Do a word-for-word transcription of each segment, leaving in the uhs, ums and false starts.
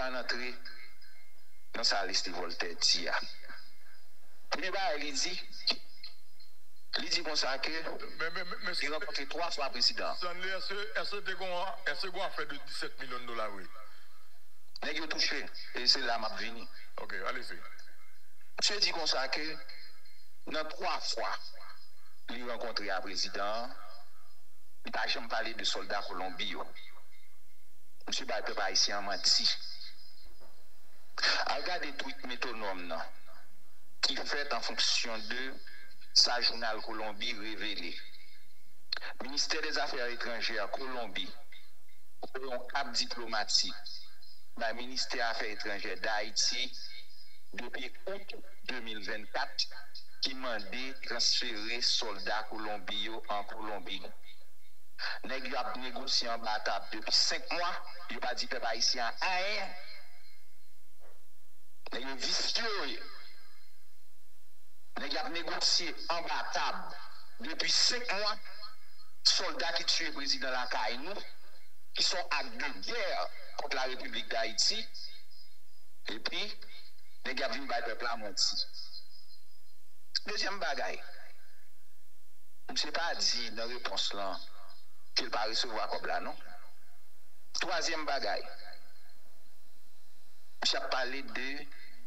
an antre nan sa Leslie Voltaire di a. Premye bagay li di, li di konsa ke li rankontre twa fwa prezidan an. Stanley, èske, èske te gon, èske gon afè de disèt milyon dola vre? Nèg yo touche, e se la m ap vini. Ok, alezi. Misye di konsa ke nan twa fwa li rankontre a prezidan an, li pa janm pale de sòlda Kolonbi yo. Misye bay pèp ayisyen an manti. Al gade tweet Metwonòm nan ki fèt an fonksyon de sa jounal Kolonbi revele. Ministè dèzafè etranjè Kolonbi voye yon kat diplomatik bay Ministè Afè Etranjè Dayiti depi out de mil vennkat ki mande transfere sòlda Kolonbi yo an Kolonbi. Nèg yo ap negosye anba tab depi senk mwa, yo pa di pèp ayisyen an anyen. Nèg yo visye yo ye. Nèg y ap negosye anba tab depi senk mwa. Sòlda ki tiye prezidan lakay nou, ki se yon ak de gè kont la Repiblik Dayiti. Epi, nèg y ap vin bay pèp la manti. Dezyèm bagay, misye pa di nan repons lan ke l pa resevwa kòb la, non. Twazyèm bagay, misye ap pale de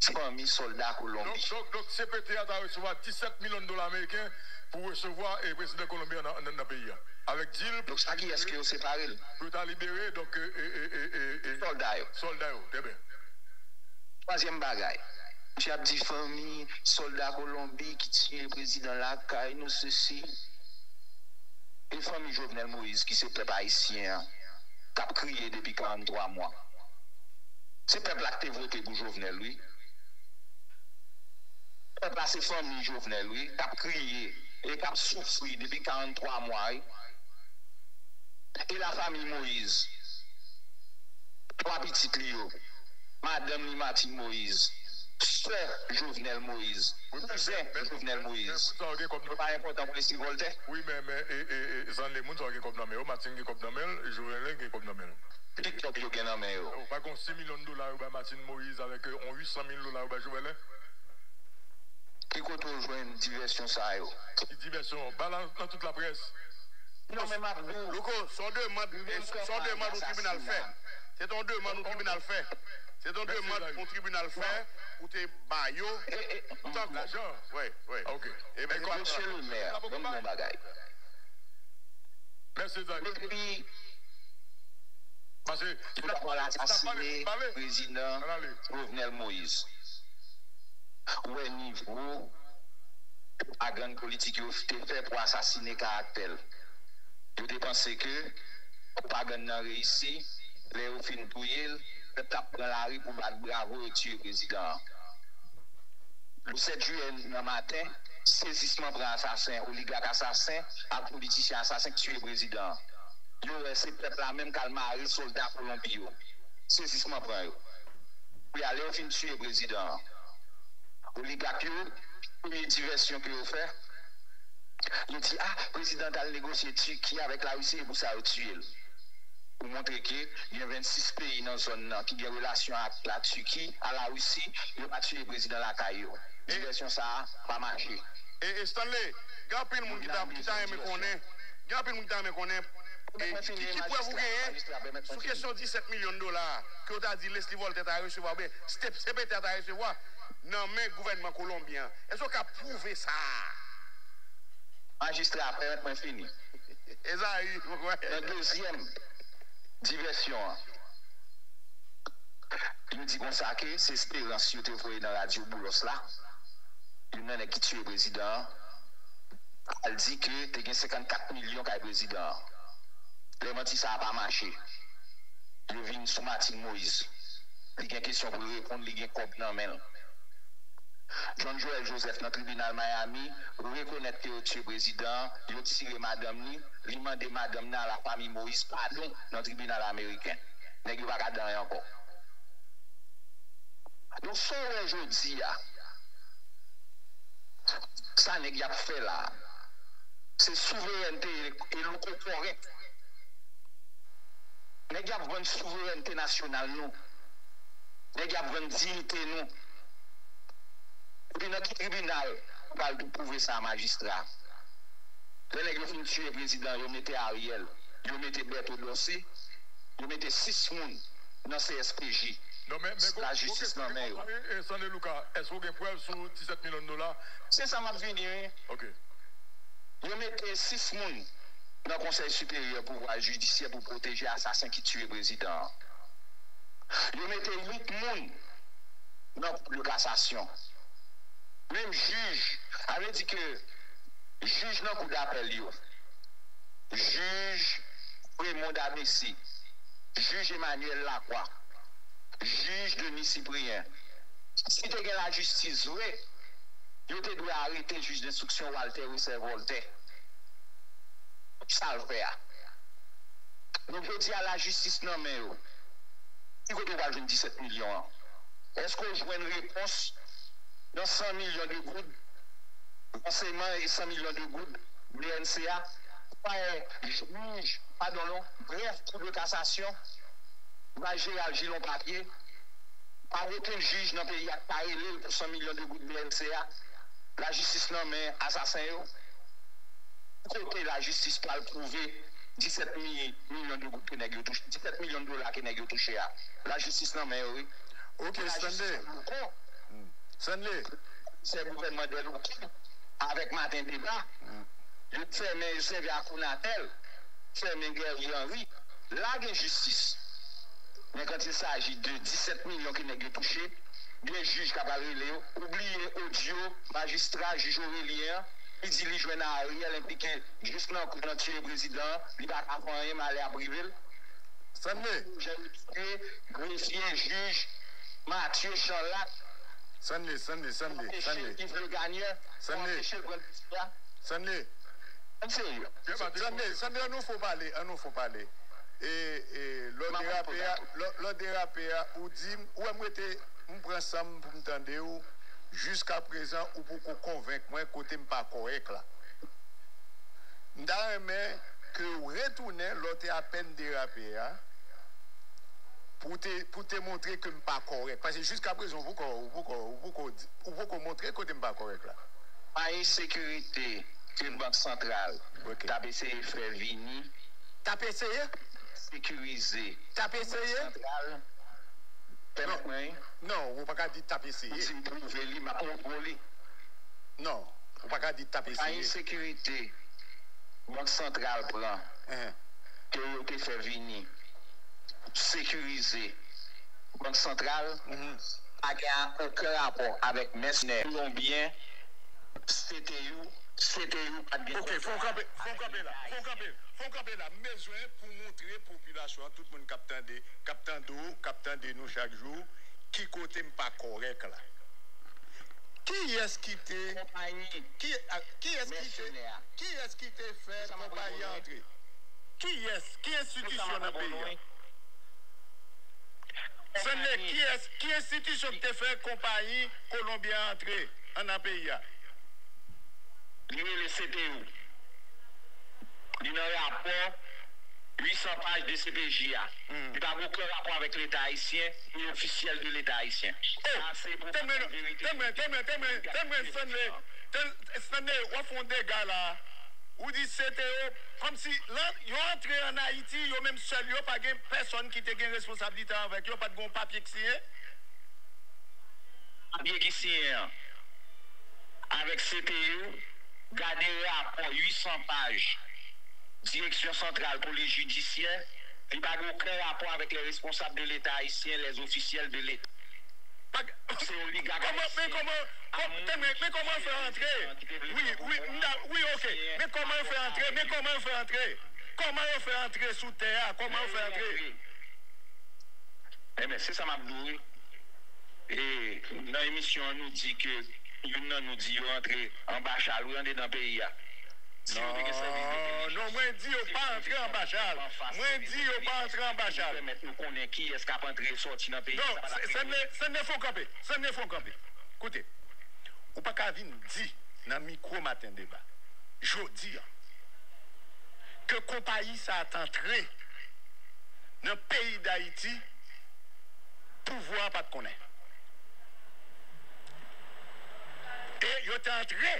fanmi sòlda Kolonbi. Donk, donk, donk, C P T a ta resevwa disèt milyon dola ameriken pou resevwa, e, prezidan Kolonbi an nan, nan, nan peyi a. Avèk dil pou yo ta libere, pou yo ta libere, donk, e, e, e, e, e, e, sòlda yo. Sòlda yo, trè byen. Twazyèm bagay, misye ap di fanmi sòlda Kolonbi ki tiye prezidan lakay nou, sesi. E fanmi Jovenel Moïse ki se pèp ayisyen an k ap kriye depi karannntwa mwa. Se pèp la ki te vote pou Jovenel, wi. Pèp la se fanmi Jovenel, wi, k ap kriye e k ap soufri depi karannntwa mwa, wi. E la famille Moïse, twa pitit li yo, madanm li Martine Moïse, sè Jovenel Moïse, kouzen Jovenel Moïse. Yo pa enpòtan pou Leslie Voltaire? Wi, men, men, e, e, e, Zanle, moun sa yo gen kòb nan men yo, Martine gen kòb nan men l, Jovenel gen kòb nan men l. Ki kòb yo gen nan men yo? Yo pa gen sis milyon dola yo bay Martine Moïse avèk, e, yon uit san mil dola yo bay Jovenel? Ki kote w jwenn divèsyon sa yo? Ki divèsyon? Ba la nan tout laprès. Non, men m ap di w. Louko, se yon demann, se yon demann yon tribinal fè. Se te yon demann yon tribinal fè. Se te yon demann yon tribinal fè pou te ba yo. Lajan. Wi, wi. Ok. Ebyen, se pa... Mesye le mè, ban m yon bagay. Mèsi, Zay. Depi yo t ap al asasine prezidan Jovenel Moïse, ou wè nivo pwopagann politik yo te fè pou asasine karaktè l. Yo te panse ke pwopagann nan reyisi, lè yo fin touye l, pèp t ap pran lari pou bat bravo yo tiye prezidan an. Le sèt jiyè nan maten, sezisman pran asasen, oligak asasen ak politisyen asasen k tiye prezidan an. Yo wè se pèp la menm k al mare sòlda Kolonbi yo. Sezisman pran yo. Kounye a, lè yo fin tiye prezidan an, oligak yo, premye divèsyon ke yo fè, yo di, a, prezidan t al negosye Tiki avèk Larisi, e pou sa yo tiye l. Pou montre ke gen vennsis peyi nan zòn nan ki gen relasyon ak Latiki, a Larisi, yo pa tiye prezidan lakay yo. Divèsyon sa a pa mache. E, e Stanley, gen anpil moun ki ta, ki ta renmen konnen, gen anpil moun ki ta renmen konnen, e, ki, ki prèv ou genyen sou kesyon disèt milyon dola a, ke w ta di Leslie Voltaire ta resevwa, oubyen se te, se petèt ta resevwa nan men gouvènman kolonbyen an. Èske w ka pwouve sa? Majistra, pèmèt mwen fini. Ezayi, wè. Nan dezyèm divèsyon an, yo di konsa ke se Esperans yo te voye nan radyo Boulos la, youn nan nèg ki tiye prezidan an, al di ke te gen senkannkat milyon kay prezidan an. Lè manti sa a pa mache, yo vin sou Martine Moïse. Li gen kesyon pou l reponn, li gen kòb nan men l. John Joël Joseph nan tribinal Miami rekonèt ke yo tiye prezidan an, yo tire madanm li, li mande madanm nan, lafanmi Moïse, padon nan tribinal ameriken. Nèg yo pa ka di anyen ankò. Donk, sa w wè jodi a, sa nèg y ap fè la a, se souverènte e, e louko kòrèk. Nèg y ap vann souverènte nasyonal nou. Nèg y ap vann diyite nou. Epi nan ki tribinal ou pral pwouve sa a, majistra? Lè nèg yo fin tiye prezidan, yo mete Ariel, yo mete Berto Dorcé, yo mete sis moun nan C S P J. Non, men, men, lajistis nan men yo. Sanley Lucas, èske w gen prèv sou disèt milyon dola? Se sa m ap vini, wi. Ok. Yo mete sis moun nan Konsèy Siperyè Pouvwa Jidisyè pou pwoteje asasen ki tiye prezidan an. Yo mete uit moun nan Kou de Kasasyon. Menm jij, sa vle di ke jij nan Kou Dapèl yo, jij Raymond Abessy, jij Emmanuel Lacroix, jij Denis Cyprien, si te gen lajistis vre, yo te dwe arete jij denstriksyon Walter Wesser Voltaire. Sa l fè a. Donk, jodi a, lajistis nan men yo. Ki kote w pral jwenn disèt milyon an? Èske w jwenn repons nan san milyon de goud ransèyman e san milyon de goud B N C A? Ou pa wè jij, padon non, grèf Kou de Kasasyon, Maj Jeral Gilon Papye, pa okenn jij nan peyi a ki pa rele l pou san milyon de goud B N C A. Lajistis nan men asasen yo. Ki kote lajistis pral pwouve disèt mi-, milyon de goud ke nèg yo touche, disèt milyon dola ke nèg yo touche a? Lajistis nan men yo, wi. Ok, Stanley. Stanley. Se gouvènman Dèlouki avèk Maten Deba. Yo fèmen, yo sèvi ak Konatel, fèmen Guerrier Henry. La gen jistis. Men quand il s'agit de disèt milyon ke nèg yo touche, gen jij k ap al rele yo. Ou bliye odyo majistra, jij Orelien an, ki di li jwenn Ariel enplike jis nan kou nan tiye prezidan an, li pa ka fè anyen, malè ap rive l. Stanley. Jan yo tiye grefye, jij Mathieu Chanlac. Stanley, Stanley, Stanley, Stanley. Yves Le Gagneur, Stanley. Stanley. Stanley, Stanley, ann nou fon pale, ann nou fon pale. E, e, lè w derape a, lè, lè w derape a, ou di m, ou wè m rete, m pran san m pou m tande w. Jiskaprezan, ou poko konvenk mwen kote m pa kòrèk la. M ta renmen ke w retounen lè w te apèn derape a, pou te, pou te montre ke m pa kòrèk. Paske jiskaprezan, ou poko, ou poko, ou poko di, ou poko montre kote m pa kòrèk la. Fayi sekirite ke Bank Santral t ap eseye fè vini. T ap eseye? Sekirize. T ap eseye? Bank Santral. Pèmèt mwen, wi. Non, ou pa ka di t ap eseye. Ou di m pwouve li, m ap montre w li. Non, ou pa ka di t ap eseye. Fayi sekirite Bank Santral pran, ke yo te fè vini, sekirize Bank Santral, pa gen okenn rapò avèk mèsenè kolonbyen, C T U, C T U pa t gen kontra avèk Leta ayisyen. Ok, fò w kanpe, fò w kanpe la, fò w kanpe, fò w kanpe la. M bezwen pou montre popilasyon an, tout moun k ap tande, k ap tande w, k ap tande nou chak jou, ki kote m pa kòrèk la. Kiyès ki te, ki, a, kiyès ki te, kiyès ki te fè konpayi a antre? Kiyès? Ki enstitisyon nan peyi a? Stanley, kiyès, ki enstitisyon ki te fè konpayi kolonbyen an antre anndan peyi a? Li rele C T U. Li nan rapò uit san paj de C P J a. Li pa gen okenn rapò avèk Leta ayisyen, ni ofisyèl de Leta ayisyen. Sa se pwopagand verite. Tann mwen, tann mwen, tann mwen, tann mwen, Stanley. Tann, Stanley, w ap fè yon dega la. Ou di C T U, kòmsi lè yo antre ann Ayiti, yo menm sèl yo, pa gen pèsòn ki te gen responsablite avèk yo, pa t gen yon papye k siyen? Papye ki siyen an, avèk C T U, gade rapò uit san paj Direksyon Santral Polis Jidisyè, li pa gen okenn rapò avèk les responsables de l'État haïtien, les officiels de l'État. Se oligak ayisyen. Kòman, men kòman, kò-, men kòman yo fè antre? Wi, wi, m da-, wi, ok. Men kòman yo fè antre? Men kòman yo fè antre? Kòman yo fè antre sou tè a? Kòman yo fè antre? Enben, se sa m ap di w, wi. E nan emisyon an, nou di ke youn nan nou di yo antre anba chal, wi, andedan peyi a. Si yo te gen sèvis de... Non, non, mwen di yo pa antre anba chal. Mwen di yo pa antre anba chal. Pèmèt nou konnen kiyès k ap antre e sòti nan peyi a. Non, Stanley, Stanley, fò w kanpe. Stanley, fò w kanpe. Koute, ou pa ka vin di nan mikwo Maten Deba jodi a ke konpayi sa a t antre nan peyi Dayiti, pouvwa pa t konnen. E yo te antre,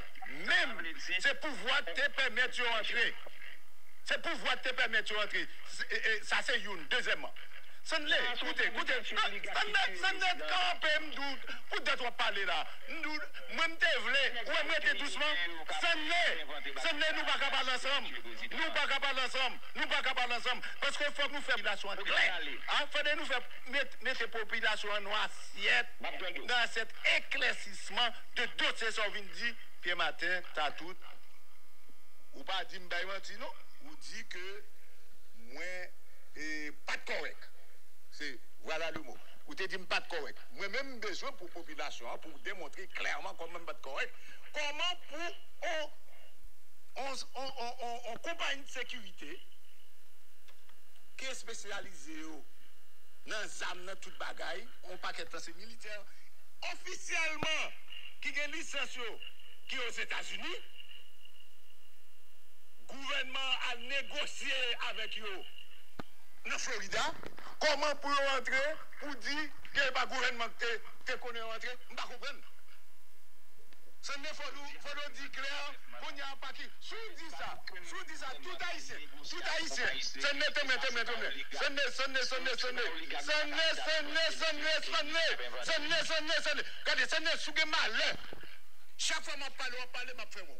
menm se pouvwa k te pèmèt yo antre. Se pouvwa k te pèmèt yo antre. Se- e- e- Sa se youn. Dezyèmman, Sanley, koute, koute, Sanley, Sanley, kanpe, m di w, poutèt w ap pale la. M di w, mwen, m te vle, ou wè m rete dousman. Sanley, Sanley, nou pa ka pale ansanm. Nou pa ka pale ansanm. Nou pa ka pale ansanm. Paske fòk nou fè popilasyon an klè. A, fòk nou fè met- mete popilasyon an nan asyèt, nan asyèt eklèsisman de dosye sa w vin di Pyè Maten, Tatout. Ou pa di m bay manti non. Ou di ke mwen e, pa t kòrèk. Se, vwala le mo. Ou te di m pa t kòrèk. Mwen menm, m bezwen pou popilasyon an, pou demontre klèman kòman m pa t kòrèk. Kòman pou on, on, on, on, on, on konpayi de sekirite ki espesyalize yo nan zam, nan tout bagay, on pakèt lan se militè ofisyèlman ki gen lisans yo ki Ozetazini, gouvènman an al negosye avèk yo nan Florida. Kòman pou yo antre, pou di ke e pa gouvènman ki te, te konnen yo antre? M pa konprann. Sanley, fò nou, fò nou di klè, kounye a pa ki, si w di sa, si w di sa, tout Ayisyen, tout Ayisyen, Sanley, tanmen, tanmen, tanmen, Sanley, Sanley, Sanley, Sanley, Sanley, Sanley, Sanley, Sanley, Sanley, Sanley, gade, Sanley, si w gen malè, chak fwa m ap pale, w ap pale, m ap fèmen w.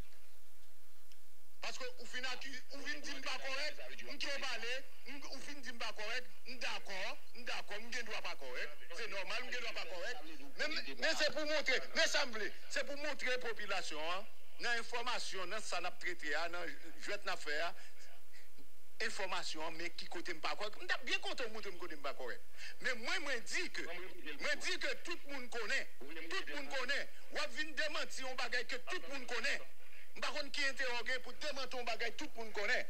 Paske ou fin aki, ou vin di m pa kòrèk, m kite w pale, m- ou fin di m pa kòrèk, m dakò, m dakò, m gen dwa pa kòrèk, se nòmal, m gen dwa pa kòrèk. Men, men se pou montre, men sa m vle, se pou montre popilasyon an, nan enfòmasyon, nan sa n ap trete a, nan jwèt n ap fè a, enfòmasyon an, men ki kote m pa kòrèk. M t ap byen kontan w montre m kote m pa kòrèk. Men mwen, mwen di ke, mwen di ke tout moun konnen, tout moun konnen, w ap vin demanti yon bagay ke tout moun konnen. M pa konn ki enterè w gen pou demanti yon bagay tout moun konnen.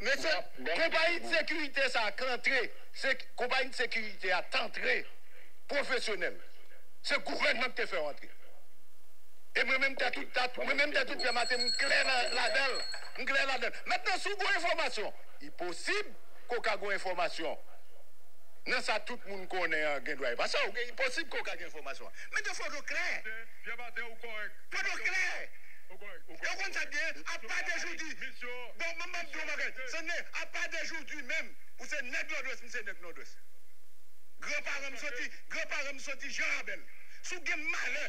Mesye, konpayi de sekirite sa a k antre, se konpayi de sekirite a t antre pwofesyonèl. Se gouvènman ki te fè yo antre. E mwen menm, tèt ou, tèt, mwen menm, tèt ou, Pyè Maten, m klè la- ladan l. M klè ladan l. Mentnan, si w gen enfòmasyon, li posib ke w ka gen enfòmasyon nan sa tout moun konnen an, gen dwa e pa sa, ou gen, li posib ke w ka gen enfòmasyon an. Men de fò w klè. Pyè Maten, ou kòrèk. Fò w klè. Ou kòrèk, ou kòrèk. E w konn sa k gen, apa de jodi. Bon, mwen, m ap di yon bagay. Sanley, apa de jodi menm, ou se nèg Nòdwès, m se nèg Nòdwès. Granparan m soti, granparan m soti Jan Rabèl. Si w gen malè,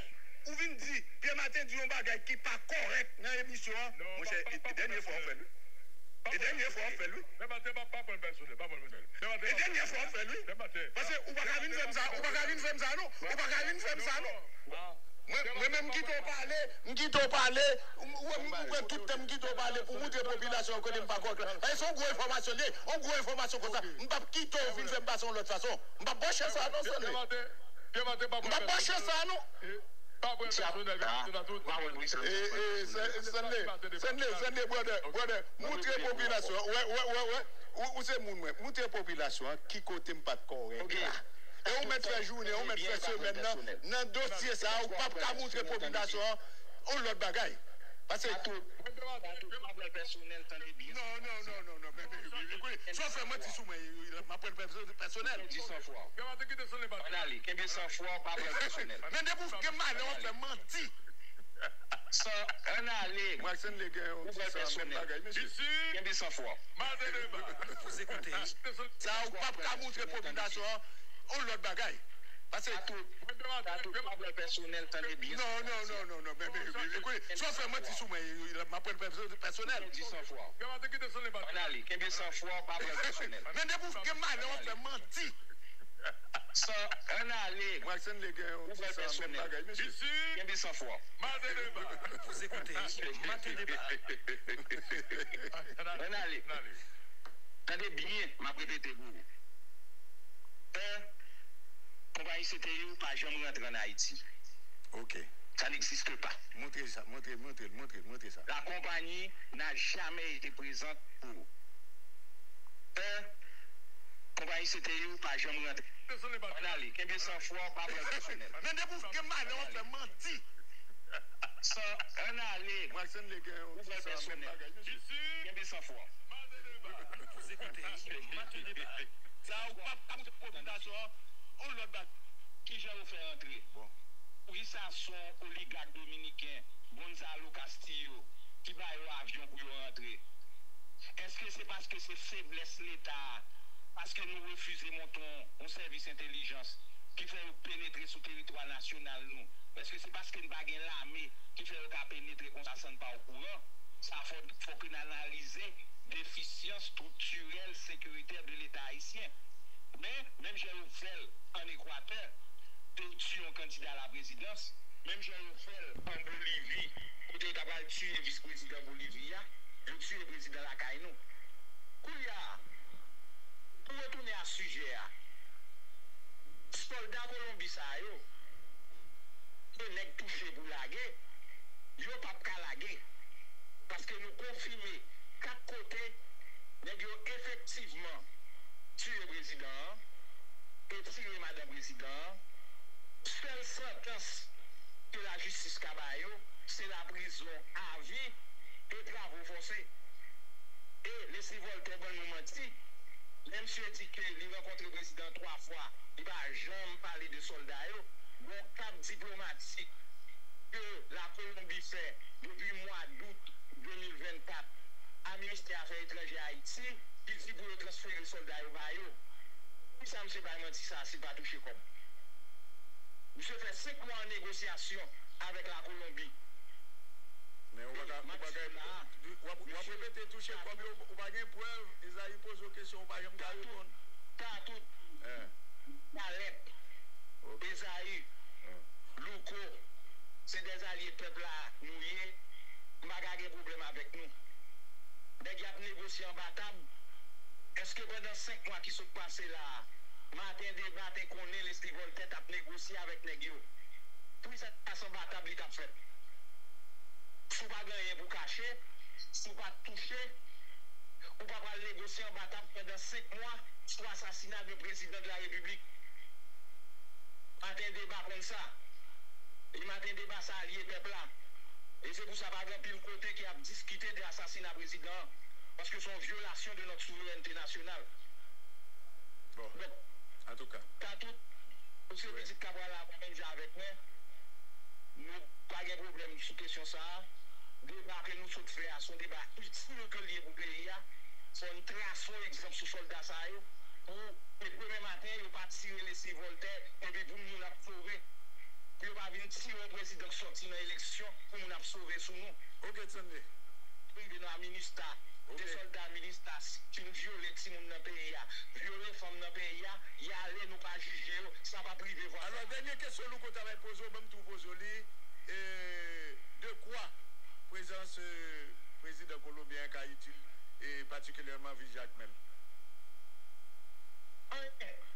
ou vin di, Pyè Maten di yon bagay ki pa kòrèk nan emisyon an, monchè, e dènye fwa w fè l wi. E dènye fwa w fè l wi. E dènye fwa w fè l wi. Paske ou pa ka vin fè m sa, ou pa ka vin fè m sa non. Ou pa ka vin fè m sa non. Mwen, mwen menm, m kite w pale, m kite w pale, ou, ou, ou wè tout tan m kite w pale pou montre popilasyon an kote m pa kòrèk la. Paske se yon gwo enfòmasyon li ye, yon gwo enfòmasyon konsa. M p ap kite w vin fè m pase yon lòt fason. M p ap ba w chans sa non, Sanley. M p ap ba w chans sa non. E, e, Sanley, Sanley, Sanley, brother, brother, montre popilasyon an. Wè, wè, wè, wè. Ou, ou se moun mwen. Montre popilasyon an ki kote m pa t kòrèk la. E ou mèt fè jounen, ou mèt fè semèn nan, nan dosye sa a, ou p ap ka montre popilasyon an yon lòt bagay. Paske. Tatou, Tatou, pa pran l pèsonèl, tande byen. Non, non, non, non, non, men, men, men, men, koute, si w fè manti sou mwen, m ap pran l pèso- pèsonèl. Di san fwa. Ann ale, kenbe san fwa, pa pran l pèsonèl. Men depi w gen malè, w ap fè manti. San, ann ale. Mwen ak Sanley gen yon ti san menm bagay, mesye. Kenbe san fwa. Sa ou p ap ka montre popilasyon an yon lòt bagay. Paske. Tatou, Tatou, pa pran l pèsonèl, tande byen. Non, non, non, non, non, men, men, men, men, koute, si w fè manti sou mwen, m ap pran l pèso- pèsonèl. Di san fwa. Ann ale, kenbe san fwa, pa pran l pèsonèl. Men depi w gen malè, w ap fè manti. San, ann ale. Mwen ak Sanley gen yon ti san menm bagay, mesye. Kenbe san fwa. Ann ale. Tande byen, m ap repete pou ou. Un, konpayi C T U pa janm rantre ann Ayiti. Ok. Ça n'existe pas. Montre sa, montre, montre, montre, montre sa. La compagnie n'a jamais été présente pour un, konpayi C T U pa janm rantre. Ann ale, kenbe san fwa, pa pran l pèsonèl. Men depi w gen malè, w ap fè manti. San, ann ale. Mwen ak Sanley gen yon ti san menm bagay, mesye. Kenbe san fwa. Sa ou p ap ka montre popilasyon an yon lòt bagay. rantre? Poukisa se yon oligak dominiken, Gonzalo Castillo, ki ba yo avyon pou yo rantre? Èske se paske se feblès Leta a, paske nou refize monte yon, yon sèvis entèlijans ki fè yo penetre sou teritwa nasyonal nou? Èske se paske n pa gen lame ki fè yo ka penetre konsa san n pa okouran? Sa fò, fò ke n analize defisyans striktirèl sekiritè de Leta ayisyen. Men, menm jan yo fè l ann Ekwatè, pou yo tiye yon kandida a la prezidans, menm jan yo fè l an Bolivi, kote yo ta pral tiye vis prezidan Bolivi a, yo tiye prezidan lakay nou. Kounye a, pou retounen a sijè a, sòlda Kolonbi sa yo, ke nèg touche pou lage, yo p ap ka lage. Paske nou konfime kat kote nèg yo efektivman tiye prezidan an e tiye madan prezidan an. Sèl santans ke lajistis ka ba yo, se laprizon avi e travo fòse. E Leslie Voltaire ban nou manti, lè misye di ke li rankontre prezidan twa fwa, li pa janm pale de sòlda yo. Gon kab diplomatik ke Lakolonbi fè depi mwa dout de mil vennkat a Ministè Afè Etranjè Ayiti, ki di pou yo transfere sòlda yo ba yo. Poukisa misye bay manti sa a si l pa touche kòb? Misye fè senk mwa an negosyasyon avèk Lakolonbi. Men ou pa ka, ou pa ka, w ap, w ap repete touche kòb yo, ou pa gen prèv, Ezayi poze w kesyon, ou pa janm ka reponn. Tatout, Kalèp, Ezayi, Louko, se dèzalye pèp la nou ye, m pa ka gen pwoblèm avèk nou. Nèg y ap negosye anba tab, èske pandan senk mwa ki sot pase la a, Maten Deba te konnen Leslie Voltaire t ap negosye avèk nèg yo? Poukisa se anba tab li t ap fèt? Si w pa gen anyen pou kache, si w pa t touche, ou pa pral negosye anba tab pandan senk mwa sou asasina de prezidan de la repiblik. Maten Deba konn sa. E Maten Deba se alye pèp la. E se pou sa pa gen anpil kote ki ap diskite de asasina prezidan an. Paske se yon vyolasyon de notre souveraineté nationale. Bon, antouka. Tatout, pou se pitit Kabral la, menm jan avèk mwen, nou pa gen pwoblèm sou kesyon sa a. Deba ke nou sot fè a, se yon deba itil ke l ye pou peyi a. Fò n trase yon egzanp sou sòlda sa yo, pou ke demen maten, yo pa tire Leslie Voltaire, epi pou moun ap sove. Pou yo pa vin tire yon prezidan k sòti nan eleksyon, pou moun ap sove sou nou. Ok, Tande. Rive nan Minista, de sòlda Minista fin vyole timoun nan peyi a, vyole fanm nan peyi a, y ale, nou pa jije yo, sa p ap rive vwa sa. Alò, dènye kesyon Louko ta bay poze w, ban m tou poze w li, e, de kwa prezans, e, prezidan kolonbyen an ka itil, e patikilyèman vil Jakmèl? Anyen.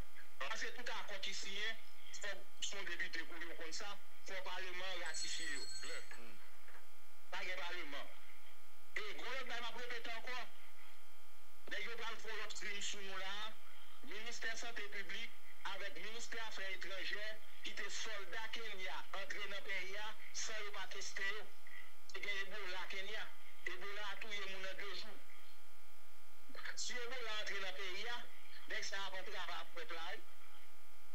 Paske tout akò ki siyen, fòk se yon depite pou yo konn sa, fò paleman an ratifye yo. Klè. Pa gen paleman. E gon lòt bagay m ap repete ankò, nèg yo pral fè yon lòt krim sou nou la a. Ministè Sante Piblik avèk Ministè Afè Etranjè kite sòlda Kenya antre nan peyi a san yo pa teste yo. Te gen Ebola Kenya. Ebola a touye moun an de jou. Si Ebola antre nan peyi a, nèg sa ap antrave ak pèp la, wi.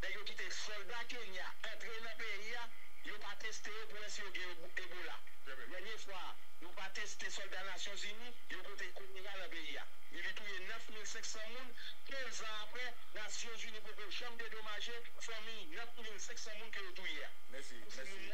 Nèg yo kite sòlda Kenya antre nan peyi a, yo pa teste yo pou wè si yo gen Ebola. Dènye fwa, yo pa teste sòlda Nasyonzini, yo pote kolera nan peyi a. E li touye nèf mil senk san moun, kenz an apre, Nasyonzini poko janm dedomaje fanmi nèf mil senk san moun ke yo touye a. Mèsi, mèsi.